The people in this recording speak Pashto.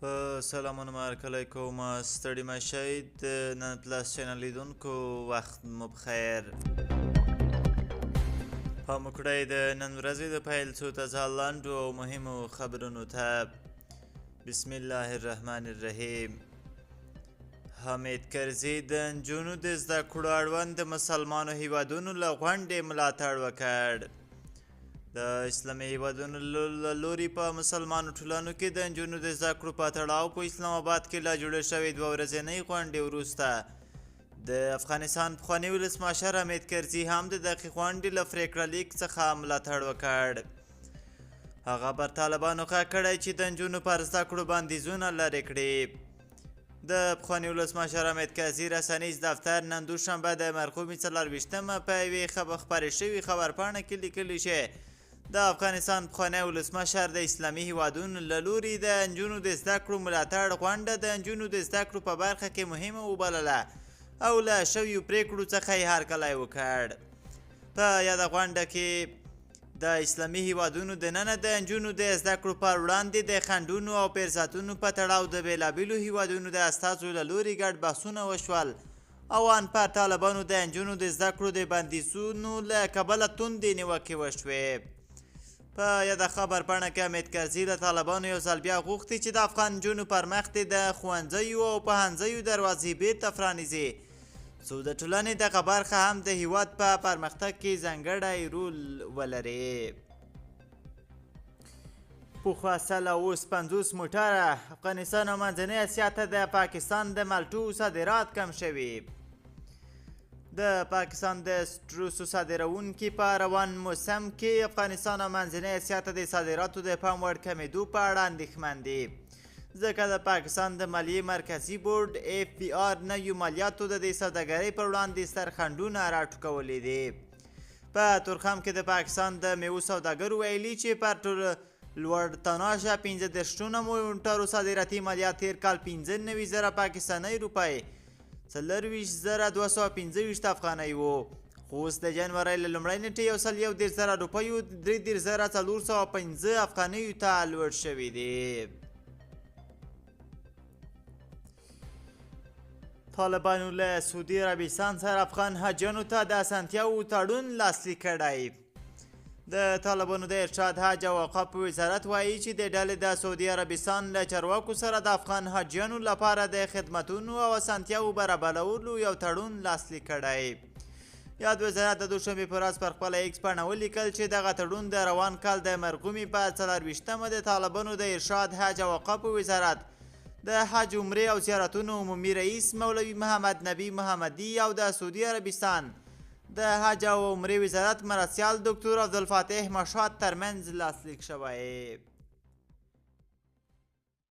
په سلامونو مو هرکلی کوم. ستړي مه شئ، د نن پلس چینل لیدونکو وخت مو پخیر. پام وکړئ د نن ورځې د پیل څو تازه لنډو او مهمو خبرونو ته. بسم الله الرحمن الرحیم. حامد کرزي د نجونو د زده کړو اړوند د مسلمانو هیوادونو له غونډې ملاتړ وکړ. د اسلامي هیوادونو له لوري په مسلمانو ټولنو کې د نجونو د زده کړو په تړاو په اسلام آباد کې له جوړې شوې دوه ورځنۍ غونډې وروسته د افغانستان پخواني ولسمشر حامد کرزي هم د دغې غونډې له پرېکړه لیک څخه ملاتړ وکړ. هغه پر طالبانو غږ کړی چې د نجونو پر زده کړو بندیزونه لرې کړي. د پخواني ولسمشر حامد کرزي رسنیز دفتر نن دوشنبه د مرغومې 24مه په یوې خپرې شوې خبرپاڼه کې لیکلي چې د افغانستان پخوانی ولسمشر د اسلامي هیوادونو له لوري د نجونو د زده کړو ملاتړ غونډه د نجونو د زده کړو په برخه کې مهمه وبلله او له شویو پرېکړو څخه یې هرکلی وکړ. په یاده غونډه کې د اسلامي هیوادونو دننه د نجونو د زده کړو پر وړاندې د خنډونو او فرصتونو په تړاو د بېلابېلو هیوادونو د استازو له لوري ګډ بحثونه وشول او ان پر طالبانو د نجونو د زده کړو د بندیزونو له کبله توندې نیوکې وشوې. په یاده خبرپاڼه کې حامد کرزي له طالبانو یو ځل بیا غوښتي چې د افغان نجونو پر مخ دې د ښوونځیو او پوهنځیو دروازې بېرته پرانیزي، څو د ټولنې دغه برخه هم د هیواد په پرمختګ کې ځانګړی رول ولري. پخوا 150 موټره افغانستان او منځنۍ اسیا ته د پاکستان د مالټو صادرات کم شوي. د پاکستان د سټروسو صادروونکي په روان موسم کې افغانستان او منځنۍ اسیا ته د صادراتو د پام وړ کمېدو په اړه اندېښمن دي، ځکه د پاکستان د مالیې مرکزي بورډ اف بي آر نویو مالیاتو د دې سوداګرۍ پر وړاندې ستر خنډونه راټوکولي دي. په تورخم کې د پاکستان د میوو سوداګرو ویلي چې پر لوړ تناژه 35 ټنه موټرو صادراتي مالیات تېر کال 95,000 پاکستانۍ روپۍ 24,225 افغانۍ وو، خو اوس د جنورۍ له لومړۍ نېټې 131,000 روپیو 33,405 افغانیو ته لوړ شوي دي. طالبانو له سعودي عربستان سره افغان حاجیانو ته د اسانتیاوو تړون لاسلیک کړی. د طالبانو د ارشاد حج او اوقاف وزارت وایي چې د ډلې د سعودي عربستان له چارواکو سره د افغان حاجیانو لپاره د خدمتونو او اسانتیاوو برابرولو یو تړون لاسلیک کړی. یاد وزارت د دوشنبې په ورځ پر خپله ایکس پاڼه ولیکل چې دغه تړون د روان کال د مرغومې په 24مه د طالبانو د ارشاد حج او اوقاف وزارت د حج، عمرې او زیارتونو عمومي رئیس مولوي محمد نبي محمدي او د سعودي عربستان د حج او عمرې وزارت مرستیال دکتور عبدالفاتح مشاد ترمنځ لاسلیک شوی.